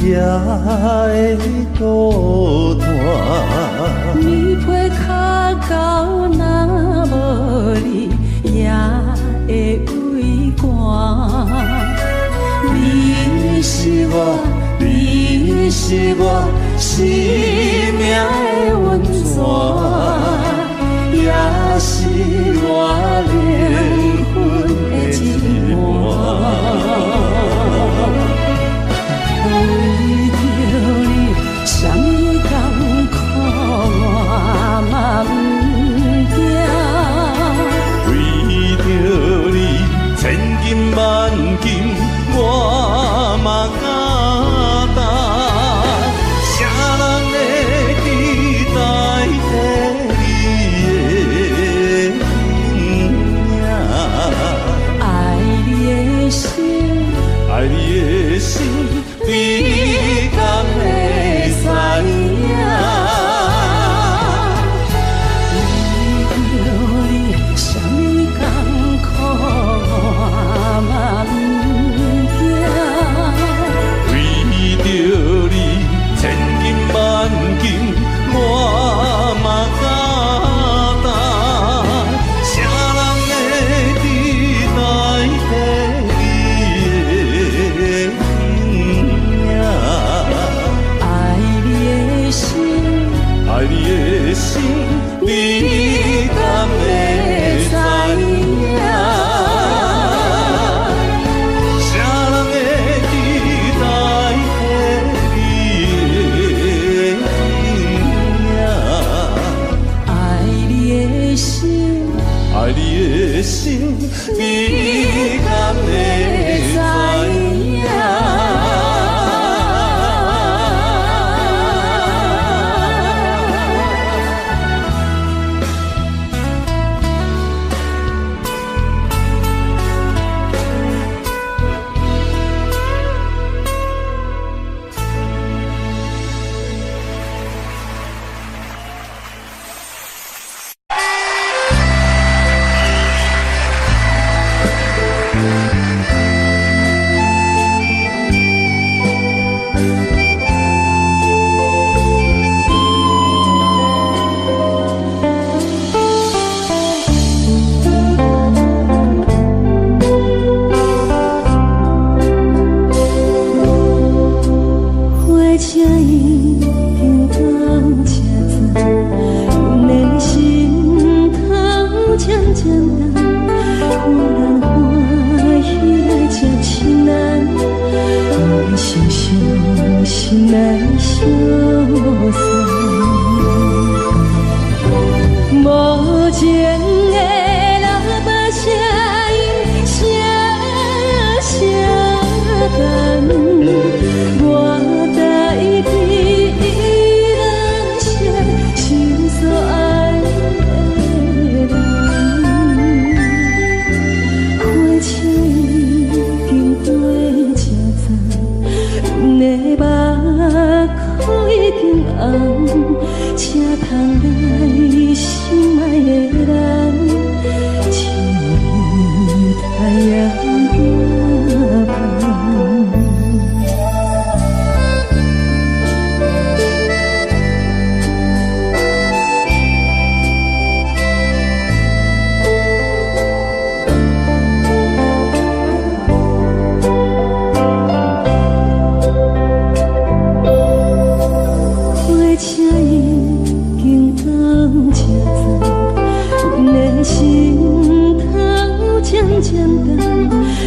也会孤单。你陪较到若无你，也会畏寒。你是我，你是我生命的温泉，也是我灵魂的一半。为著你，啥物艰苦我嘛毋惊。为著你，千金万金我嘛敢担。啥人会记代替你的影？爱你的心，爱你的心，你敢会知影？为著你，啥物艰苦我嘛毋惊。为著你，千金万金我嘛敢担。啥人会记代替你的影？爱你的心，爱你的心，你敢会知影？啥人会记代替你的影？爱你的心，爱你的心，你敢会知影？火车已经到车站，阮的心头渐渐重，予人看起来这凄难，阮心伤心来相送。无情的喇叭声音，声声等，我代替伊人生心所爱的人。火车已经过车站，阮的目眶已经红，车窗内心爱的人，像太阳光。火车已经到车站，阮的心头渐渐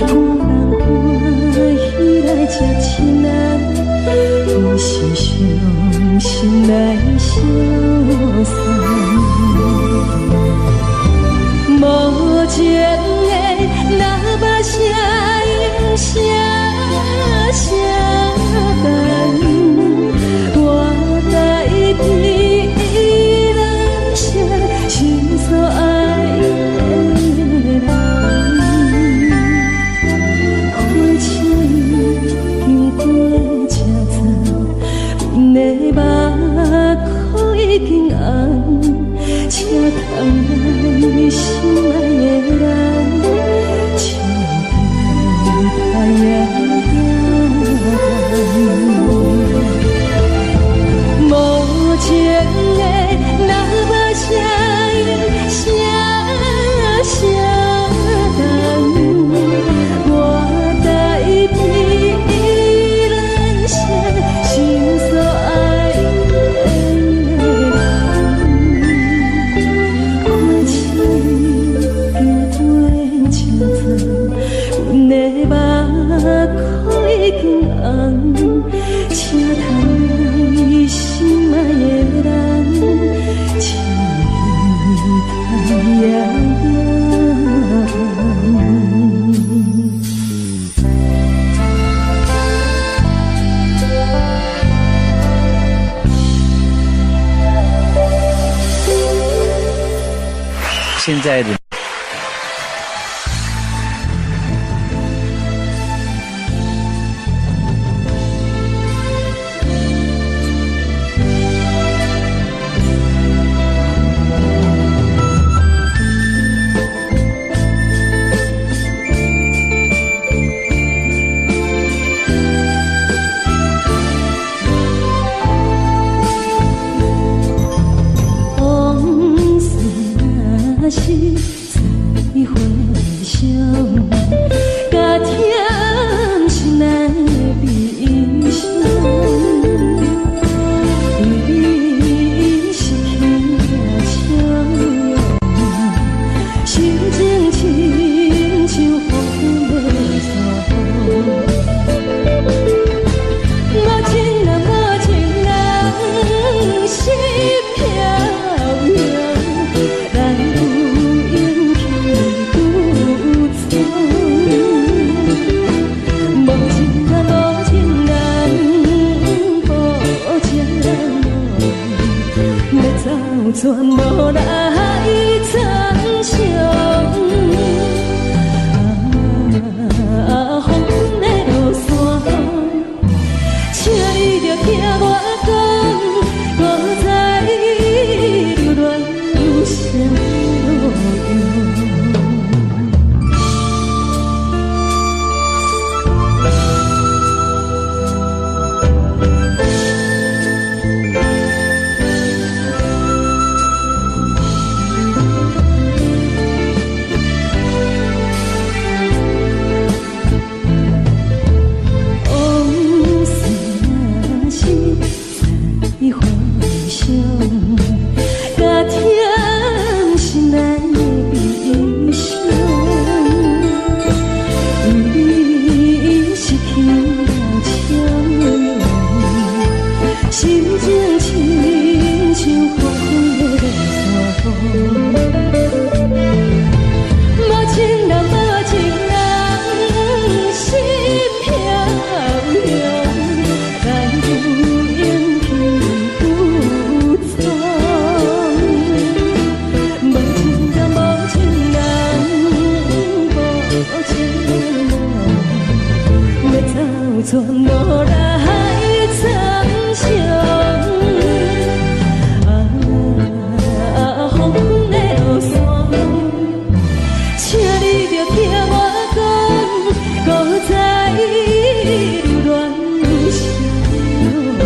重，予人看起来这凄难，阮是伤心来相送。无情的喇叭声音，声声等，我代替伊人生心所爱的人。火车已经过车站，阮的目眶已经红，车窗内心爱的人，像太阳光。車頭內心愛的人，請你通夜夜。現在的。往事若是再回想，甲疼心內悲傷，對你失去了笑容，心情親像黃昏的山風。無情人，無情人，心飄揚，咱有勇氣拄創。無情人，無情人，無情人，欲走全無來參詳。啊，黃昏的落山風，請你著聽我講，閣再留戀有啥路用？往事若是再回想，甲疼心內悲傷，對你失去了笑容，心情親像黃昏的山風。無情人，無情人，心飄揚，咱有勇氣拄創。無情人，無情人，無情人，欲走全無來參詳。啊，黃昏的落山風，請你著聽我講，閣再留戀有啥路用？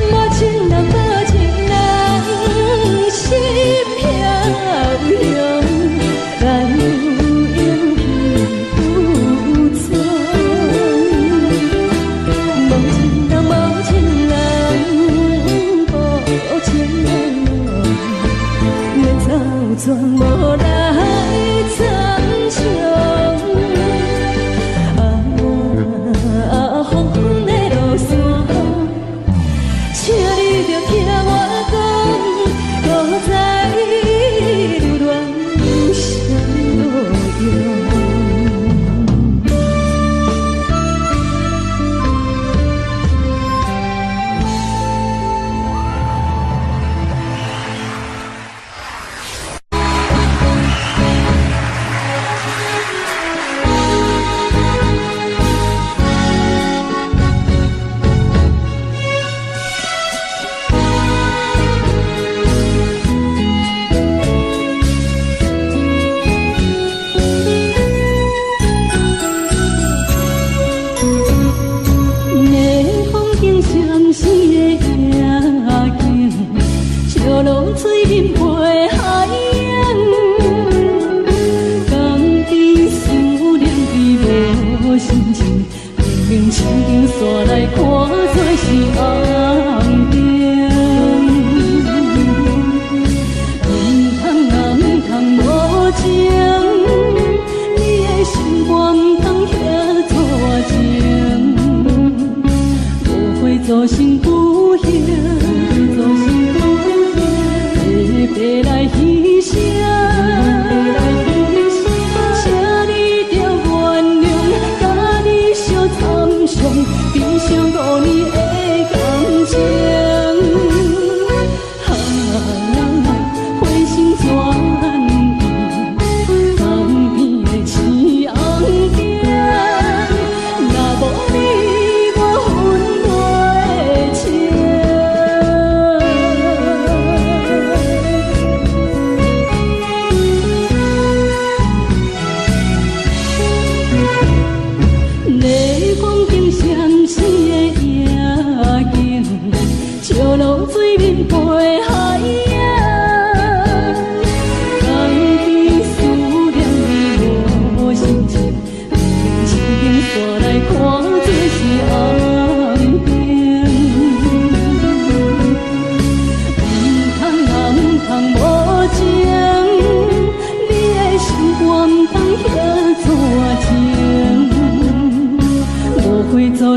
無情人，無情人，心飄揚，咱有勇氣拄創。無情人，無情人，無情人，欲走全無來參詳。啊，黃昏的落山風，請你著聽我講，閣再留戀有啥路用？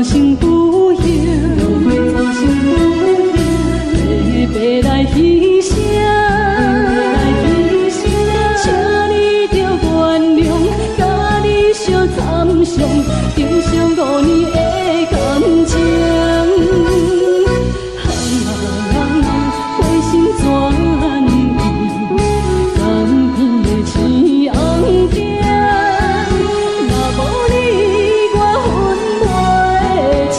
成浮雲，誤會造成浮雲，白白來犧牲，來犧牲，請你著原諒，佮你相參詳，珍惜5年的感情。啊，回心轉意，江邊的青紅燈，若無你，我分袂清。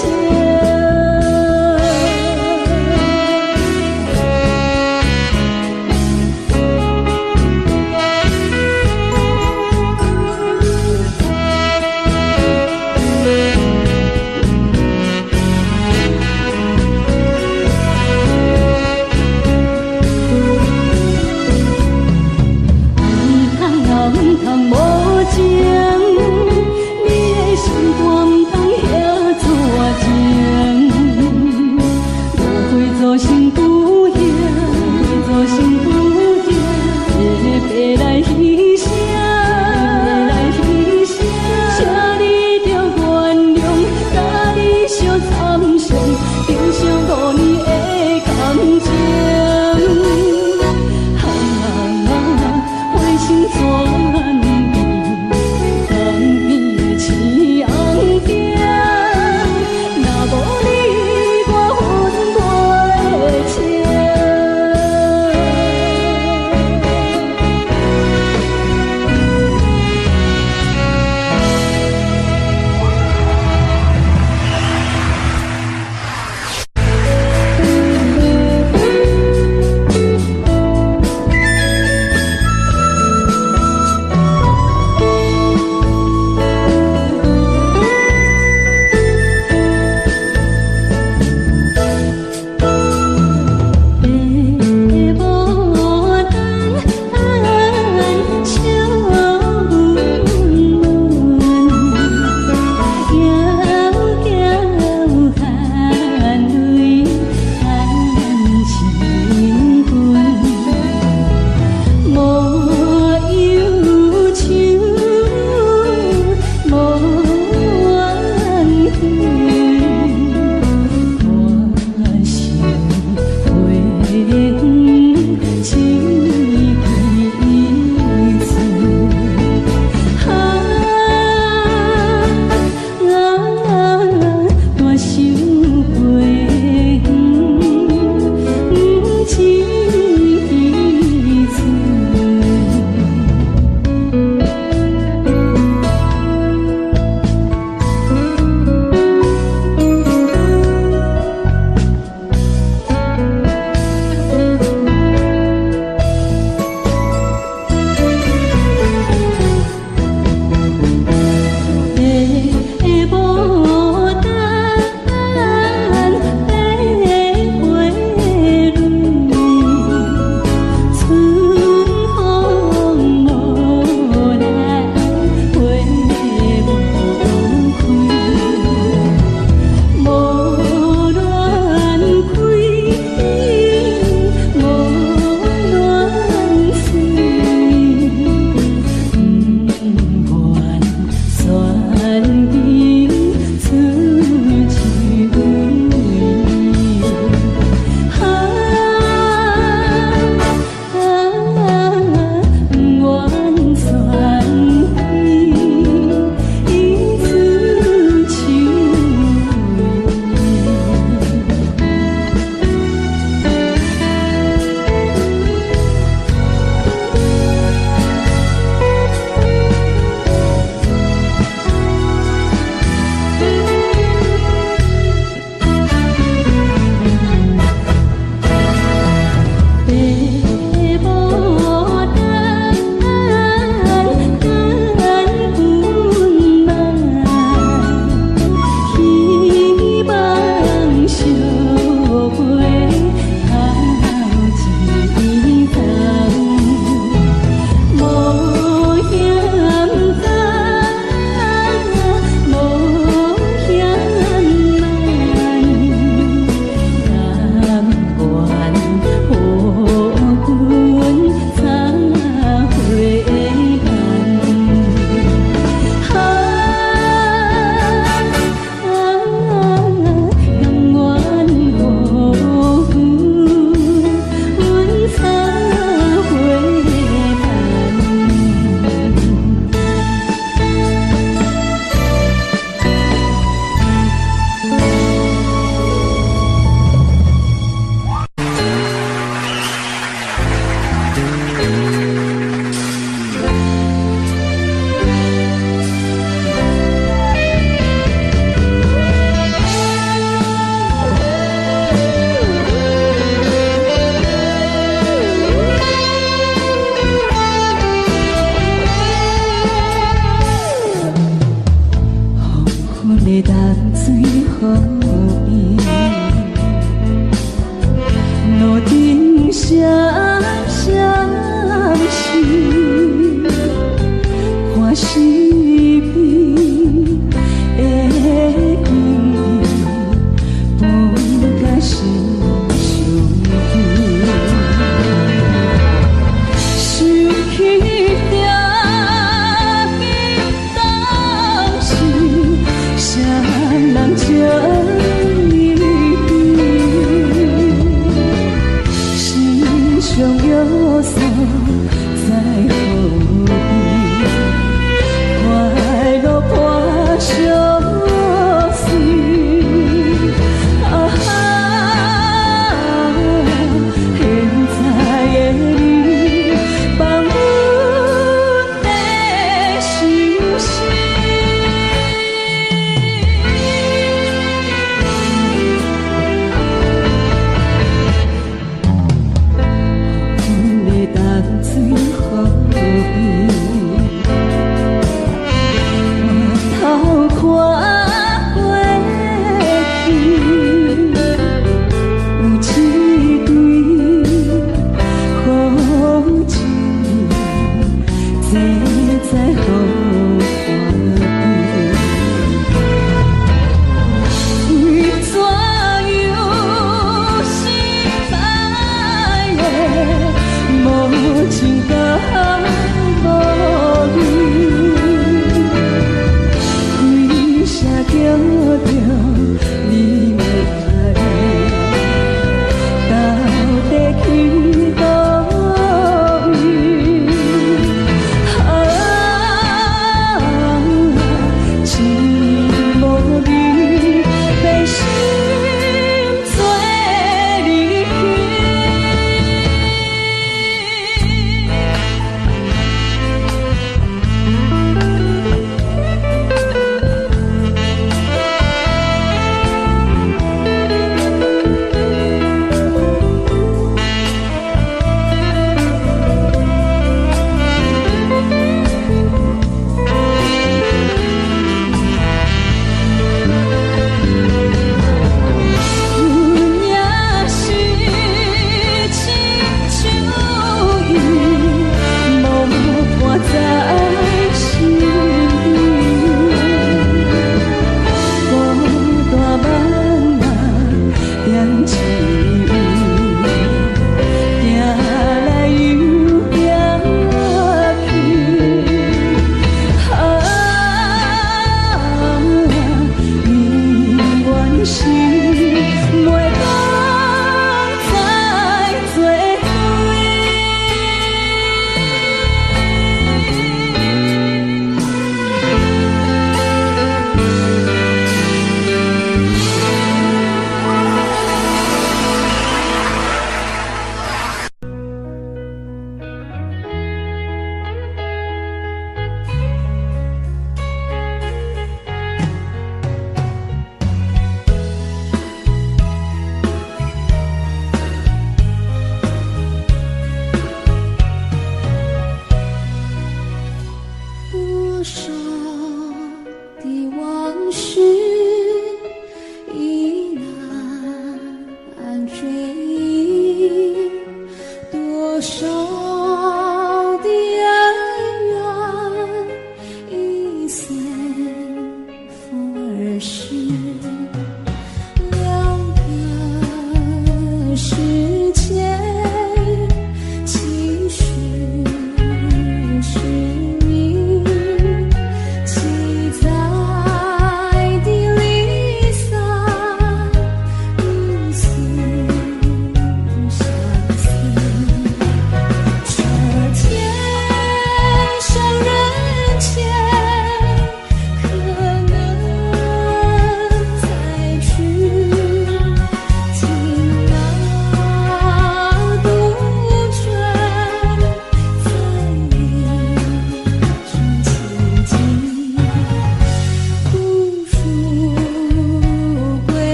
毋通啊，毋通無情，你的心肝毋通遐絕情。誤會造成浮雲，造成浮雲，白白來犧牲，來犧牲，請你著原諒，佮你相參詳，珍惜5年的感情。啊，回心轉意，江邊的青紅燈，若無你，我分袂清。爸母等笑阮阮，娇娇含淚含情分，無憂愁，無怨恨，我想花園一枝春。啊，大想花園一枝春。約束在何邊？快樂伴相隨。啊，現在的你，放阮的相思。阮的淡水河邊，回頭看過去，有一對好情人，坐在河岸邊。為怎樣失敗的無情感？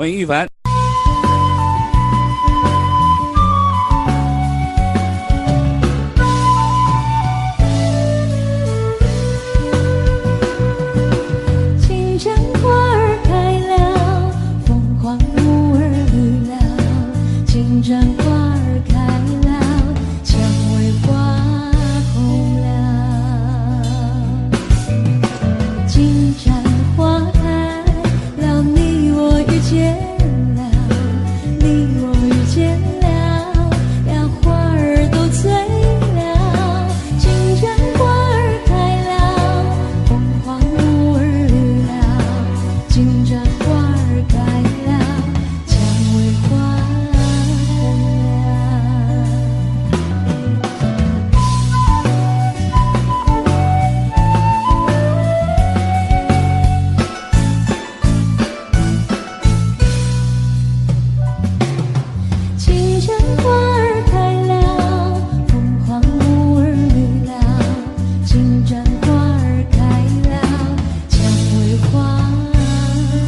歡迎玉凡。金盏花兒開了，鳳凰木兒綠了，金盞花兒開了，薔薇花紅了。金盞花開了，你我遇見了，你我遇見了，呀，花兒都醉了。金盞花兒開了，鳳凰木兒綠了，金盞花兒開了，薔薇花紅了。金盞花兒開了，鳳凰木兒綠了，金盞花兒開了，薔薇花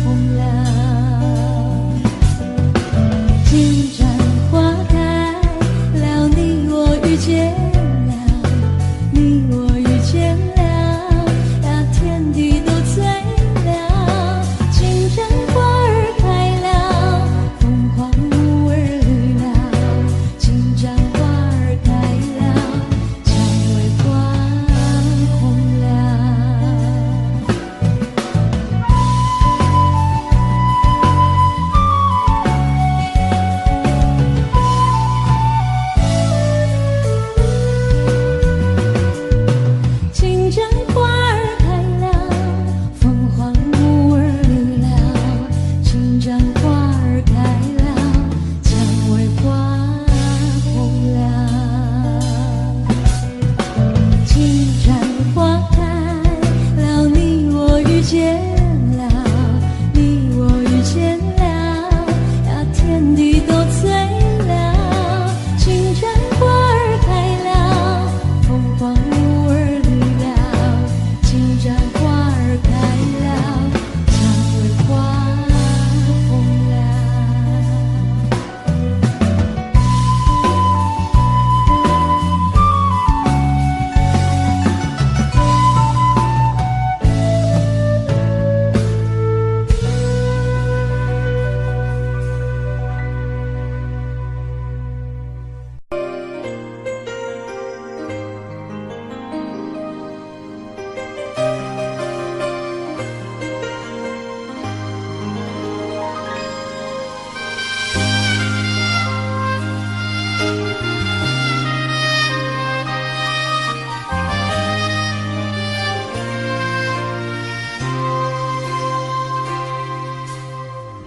紅了。金盞花開了，你我遇見了，你我遇見了，呀，天地都醉了。金盞花兒開了，鳳凰木兒綠了，金盞花兒開了，薔薇花紅了。金盞花兒開了，鳳凰木兒綠了，金盞花兒開了，薔薇花紅了。金盞花開了，你我遇見了，你我遇見了，呀，天地都醉了。金盞花兒開了，鳳凰木兒綠了，金盞花兒開了，薔薇花紅了。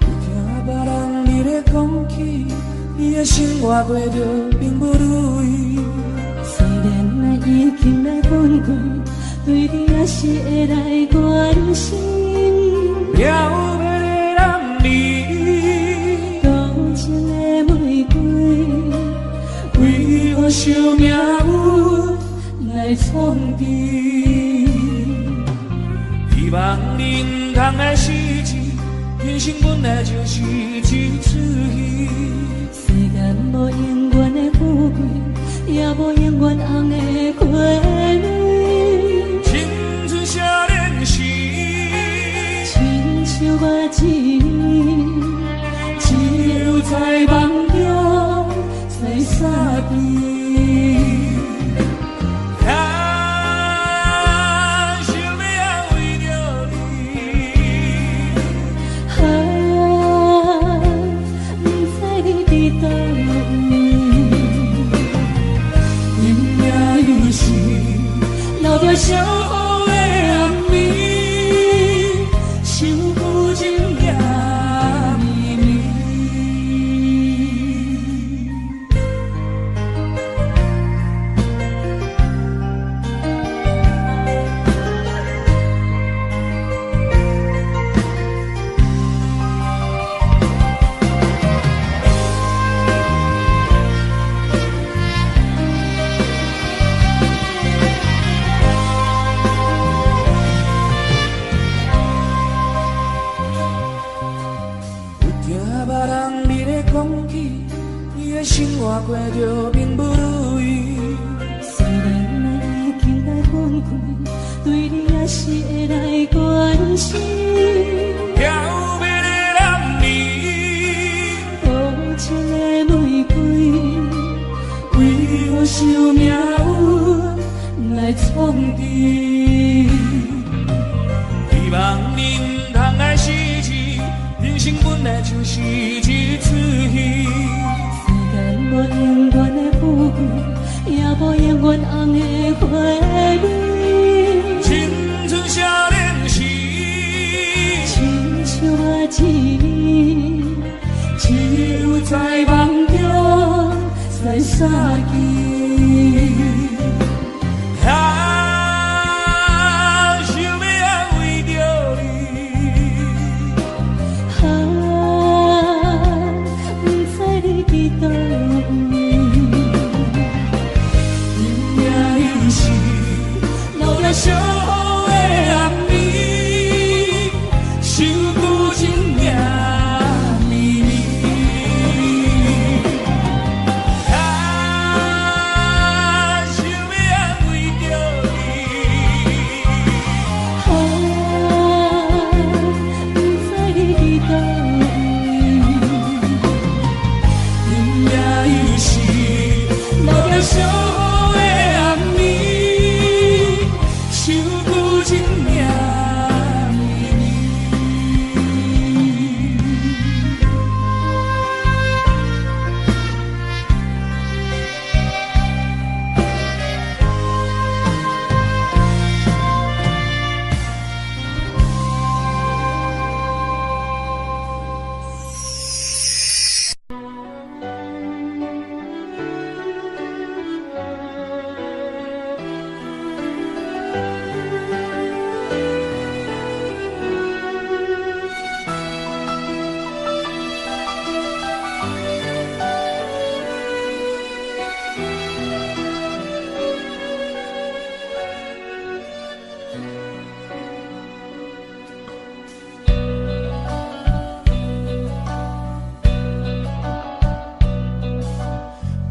有聽別人佇咧講起，你的生活過著並不如意。雖然咱已經來分開，對你也是會來關心。了欲的男兒，多情的玫瑰，為何受命運來創治？希望你毋通來失志，人生本來就是一出戲。世間無永遠的富貴，也無永遠紅的花蕊。青春少年時，親像我一年，只有在夢中做相見。啊，想欲安慰著你，啊，不知你佇佗位，陰影有時留在小雨的暗暝，相久情也綿綿。啊。你的生活過著並不如意。雖然咱已經來分開，對你也是會來關心。飄逸的男兒，多情的玫瑰，為何受命運來創治？希望你毋通來失志，人生本來就是一出戲。世間無永遠的富貴，也無永遠紅的花蕊。青春少年時，親像我一暝，只有在夢中再相見。啊，想欲安慰著你，啊，不知你佇佗位。今夜又是落了小雨的暗暝，想舊情也绵綿。啊，想欲安慰著你，啊，不知你佇佗位。今夜又是落了小雨的暗暝，想舊情也绵綿。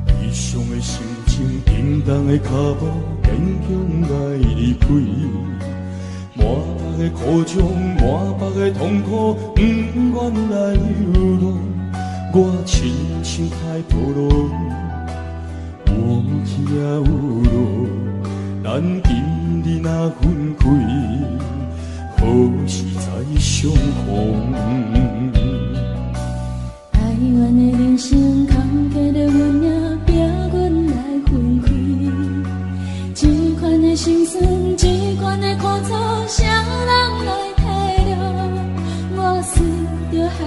悲傷的心情，沉重的腳步，堅強來離開。滿腹的苦衷，滿腹的痛苦，不願來流浪。我親像海波浪，有起也有落。咱今日若分開，何時再相逢？哀怨的人生，坎坷著阮命，逼阮來分開。這款的心酸，這款的苦楚，誰人來體諒？我隨著海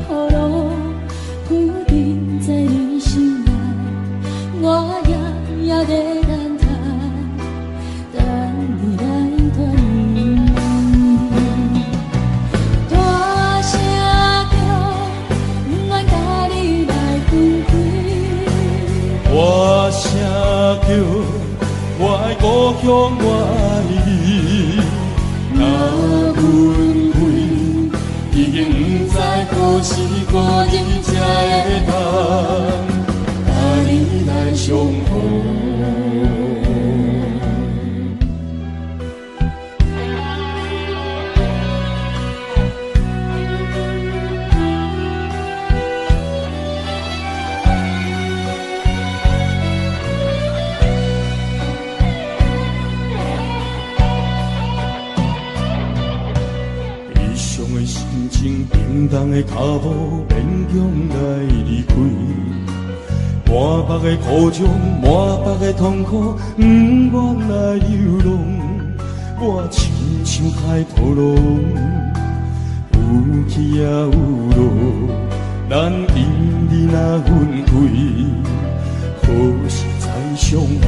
波浪，浮沉在人生內，我夜夜咧等待，等你來團圓。大聲叫，不願佮你來分開。大聲叫，我的故鄉，我愛你。若分開，已經不知何時何日才會當佮你來相逢。悲傷的心情，沉重的腳步，勉強來離開。滿腹的苦衷，滿腹的痛苦，不願來流浪。我親像海波浪，有起也有落。咱今日若分開，何時再相逢？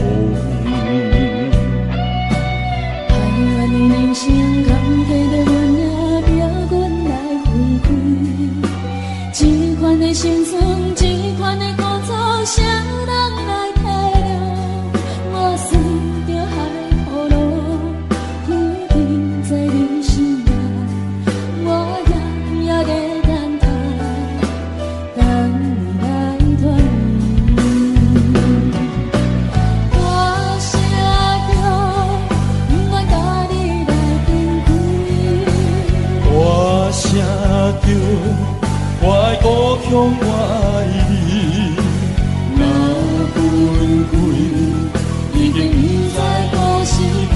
哀怨的人生，坎坷著阮命，逼阮來分開。這款的心酸，這款的苦楚，誰人來體諒？我隨著海波浪，浮沉在人生內，我夜夜咧等待，等你來團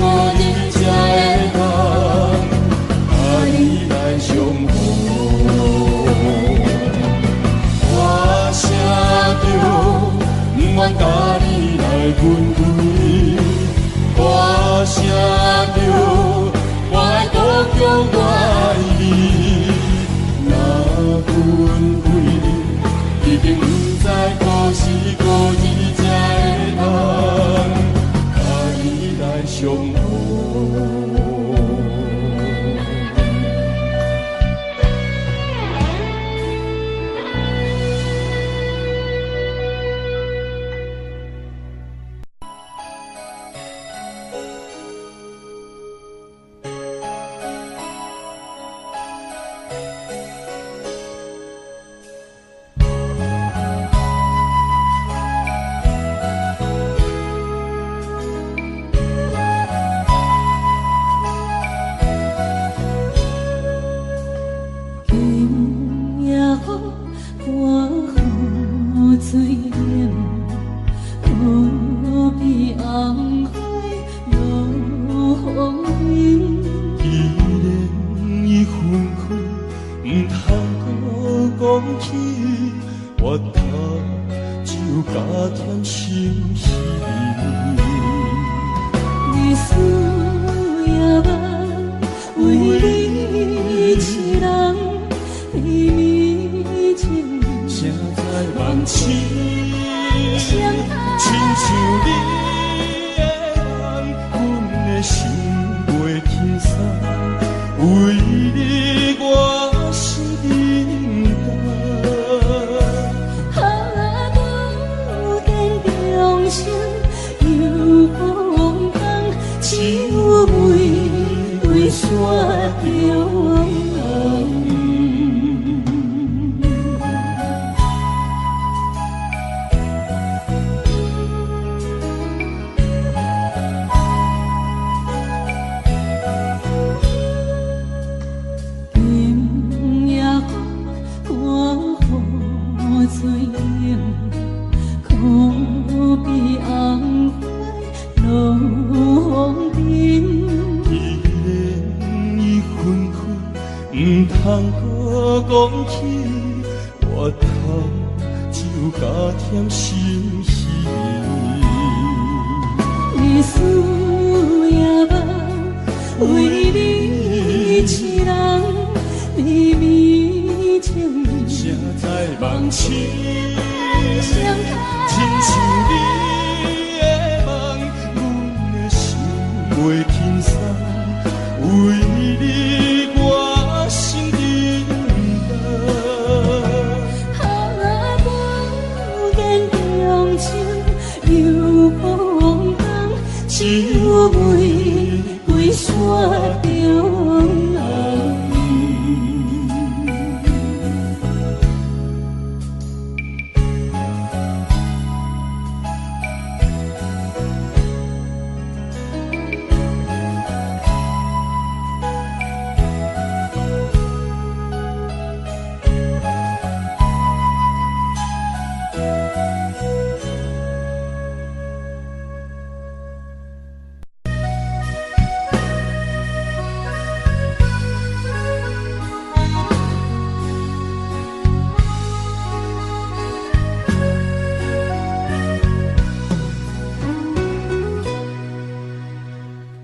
何日才会当佮你来相逢。歌声中，不愿佮你来分开。歌声中，我的故乡我爱你。若分开，已经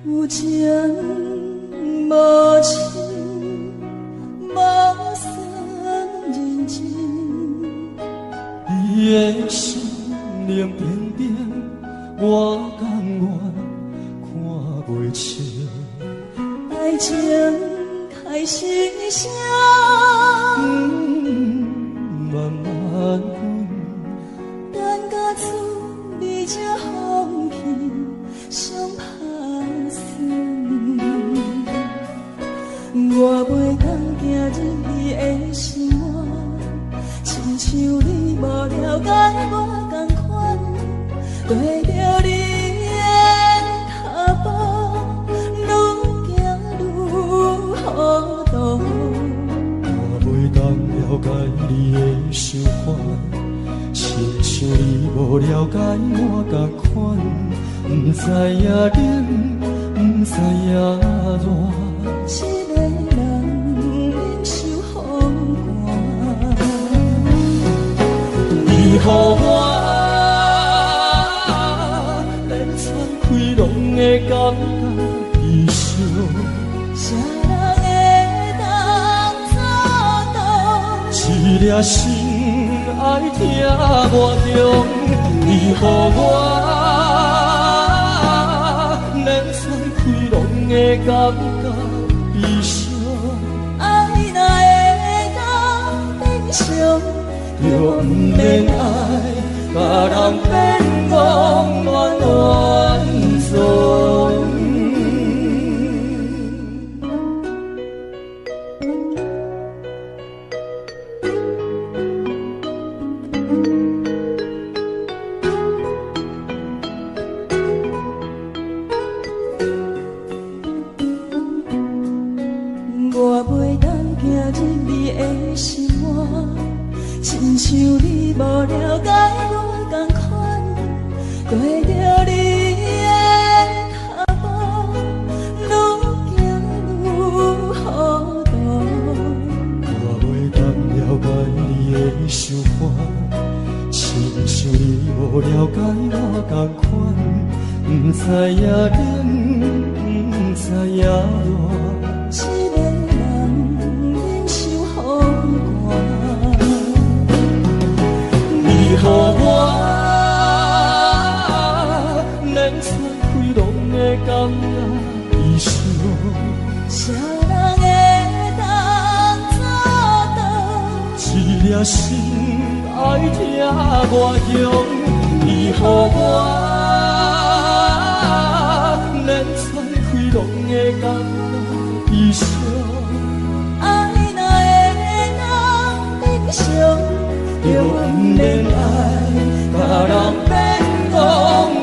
不知何时何日才会当佮你来相逢。无了解我同款，不知影冷，不知影熱，一个人忍受風寒。你予我連喘氣攏會感覺悲傷。啥人會當做到？一粒心愛疼偌重，你予我連喘氣攏會感覺悲傷。愛若會當變傷，就毋免愛，共人變戇亂亂撞。我袂當行入你的心肝，親像你無了解我仝款，跟著你的腳步，愈行愈糊塗。我袂當了解你的想法，親像你無了解我仝款，毋知影冷，毋知影熱。一个人忍受風寒。你予我連喘氣攏會感覺悲傷。啥人會當做到？一粒心愛疼偌重，你予我連喘氣攏會感覺悲傷。愛若會當變傷，就毋免愛，共人變戇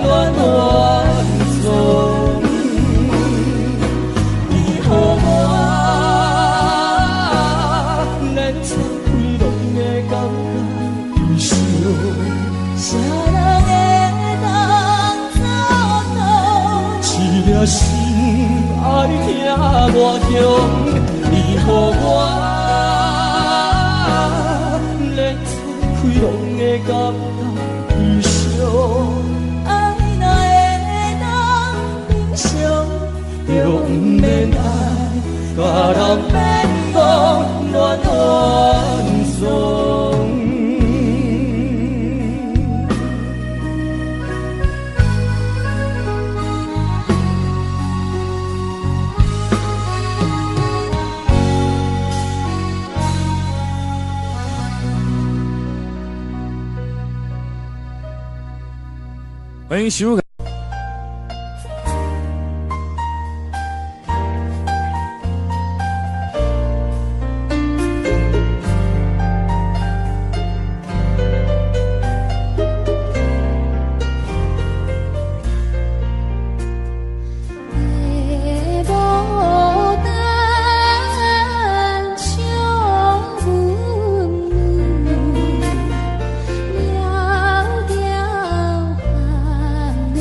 亂亂撞。你予我連喘氣攏會感覺悲傷。啥人會當做到？一粒心愛疼偌重，你予我連喘氣攏會感覺悲傷。愛若會當變傷，就毋免愛，共人變戇亂亂撞。歡迎收看。牡丹笑阮软，了了烦恼。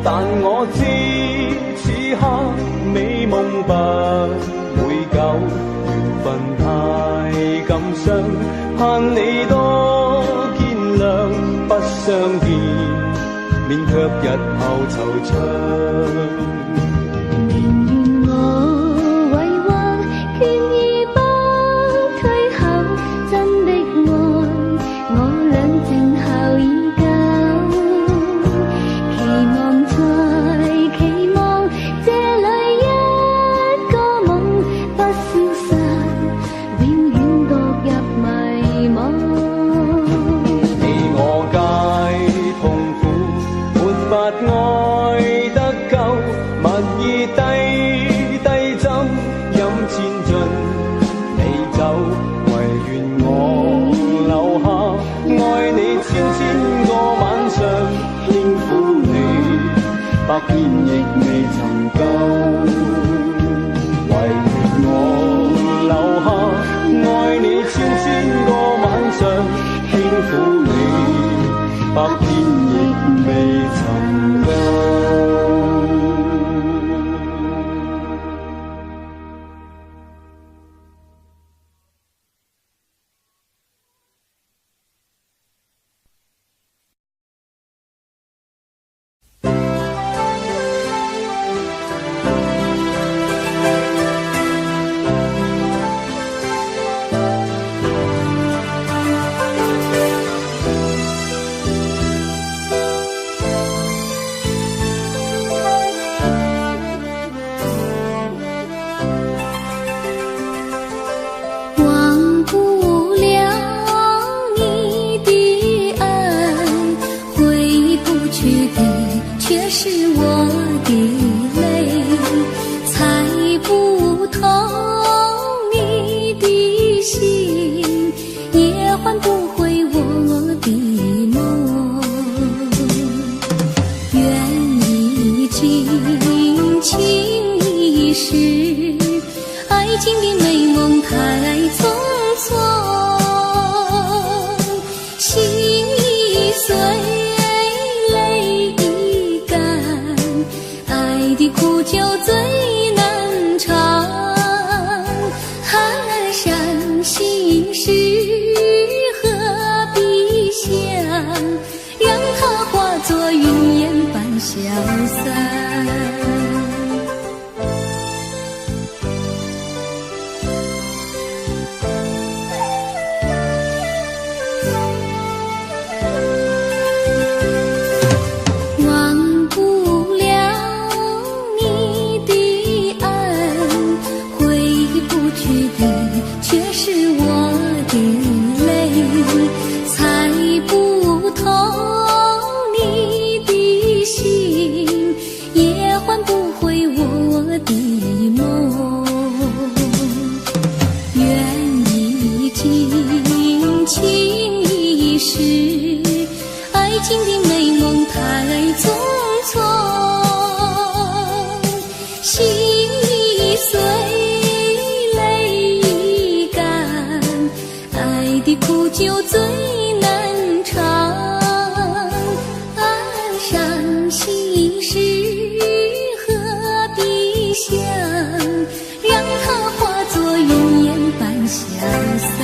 但我知此刻美夢不會久，緣分太感傷，盼你多見諒，不相見，免卻日後惆悵。寧願我為患，決意不退後，真的愛，我倆靜候已久。期望再期望，這裏一個夢不消散，永遠墮入迷惘。你我皆痛苦，沒法愛得夠，蜜意低低斟，飲千樽美酒，唯願我留下愛你千千個晚上，輕撫你百遍亦未曾夠。唯願我留下愛你千千個晚上，輕撫你百遍亦未曾夠。忘不了你的愛，揮不去的卻是我的淚，猜不透你的心，也換不回我的夢。緣已盡，情已逝，愛情的美夢太匆匆，心已碎，淚已乾，愛的苦酒最難嘗。傷心事何必想，讓它化作雲煙般消散。忘不了你的愛，揮不去的卻是我的淚，猜不透你的心，也換不回我的夢。緣已盡，情已逝，愛情的美夢太匆匆，心已碎，淚已乾，愛的苦酒最難嘗。傷心事何必想，讓它化作雲煙般消散。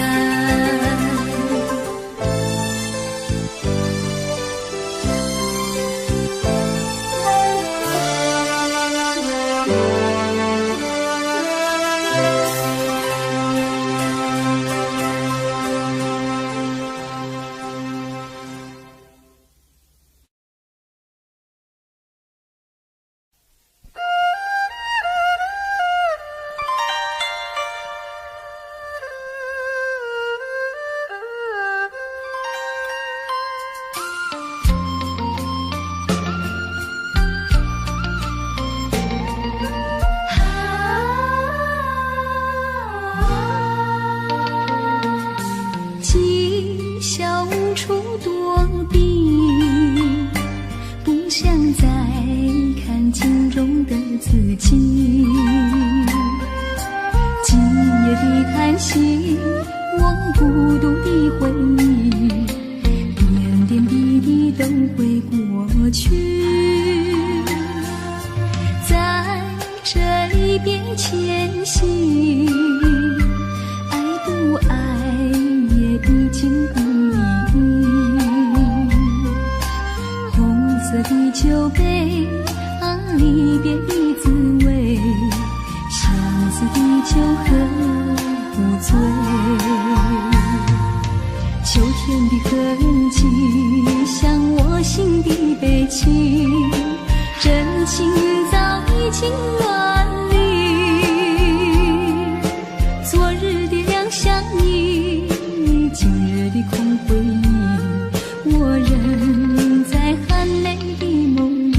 今宵無處躲避，不想再看鏡中的自己。今夜的嘆息，我孤獨的回憶，點點滴滴都會過去。前行，愛不愛也已經無意義。紅色的酒杯啊，離別的滋味，相思的酒喝不醉。秋天的痕跡，像我心的悲戚，真情早已經亂離。昨日的兩相依，今日的空回憶，我仍在含淚的夢裡。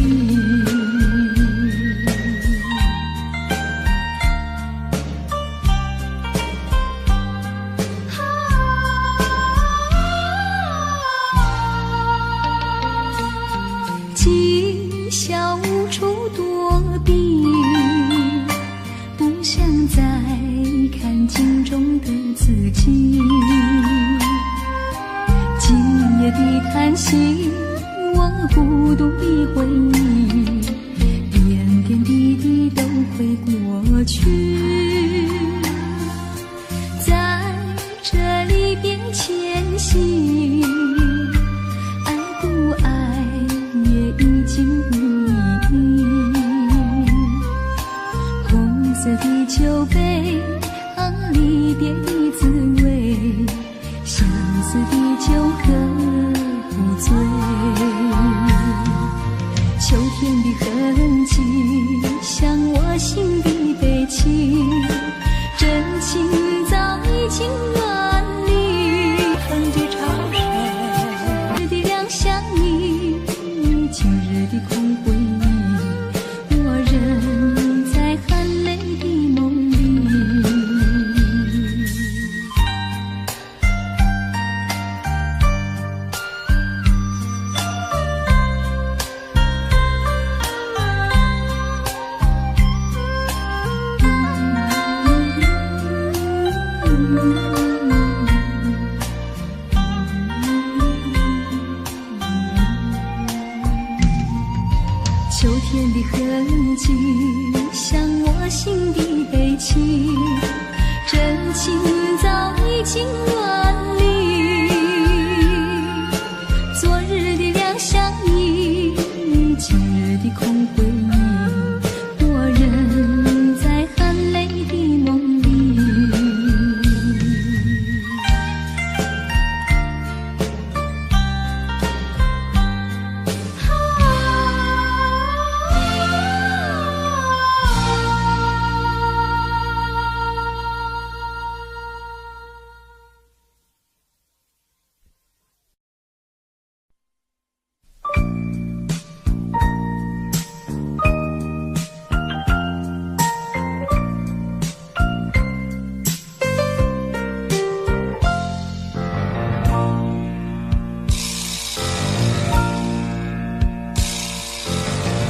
今宵無處躲避，不想再看鏡中的自己。今夜的嘆息，我孤獨的回憶，點點滴滴都會過去。在這離別前夕，愛不愛也已經無意義。紅色的酒杯啊，離別的滋味，相思的酒喝不醉。秋天的痕跡，像我心的悲戚，真情早已經亂離。春的潮水，日的兩相依，今日的空回憶，我仍在含淚的夢裡。秋天的痕跡，像我心的悲戚，真情早已經亂離。昨日的兩相依，今日的空回憶，我仍在含淚的夢裡。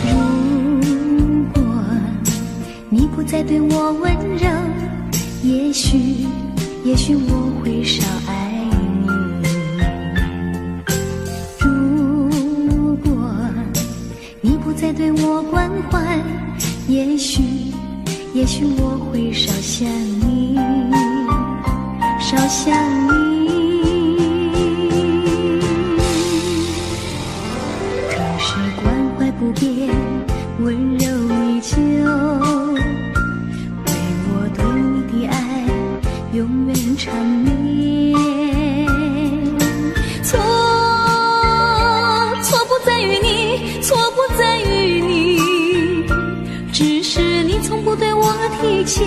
如果你不再對我溫柔，也許，也許我會少愛你。如果你不再對我關懷，也許，也許我會少想你，少想你。可是關懷不變，溫柔依舊，為我對你的愛永遠長綿。錯，錯不在於你，錯不在於你，只是你從不對我提起，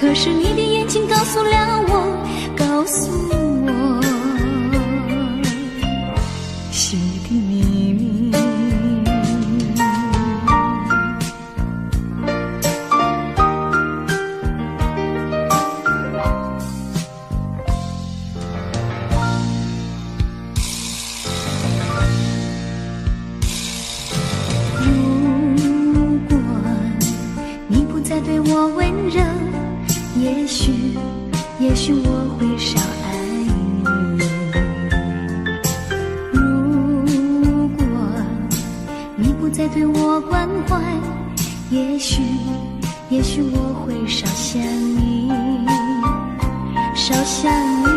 可是你的眼睛告訴了我，告訴我心裡的秘密。如果你不再對我溫柔，也許，也許我會少愛你。如果你不再對我關懷，也許，也許我會少想你，少想你。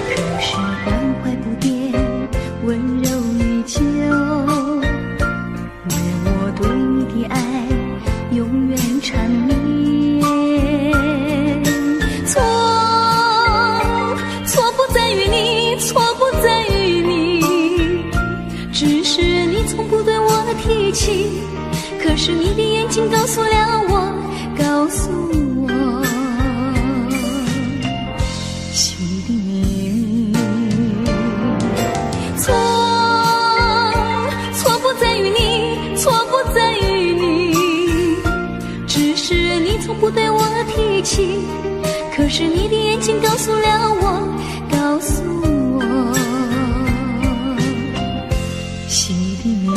可是關懷不變，溫柔依舊，願我對你的愛永遠纏綿。錯，錯不在於你，錯不在於你，只是你從不對我提起，可是你的眼睛告訴了我，告訴我心裡的秘密。錯，錯不在於你，錯不在於你，只是你從不對我提起，可是你的眼睛告訴了我，告訴我心裡的秘密。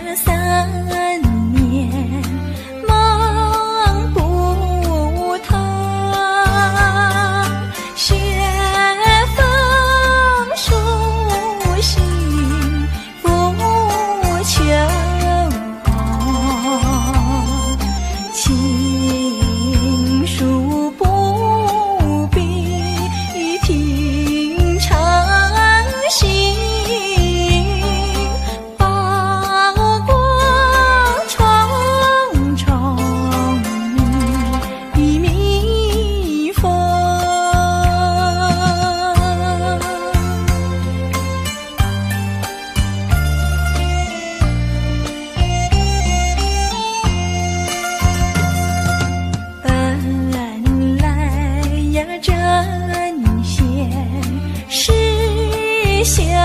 真相。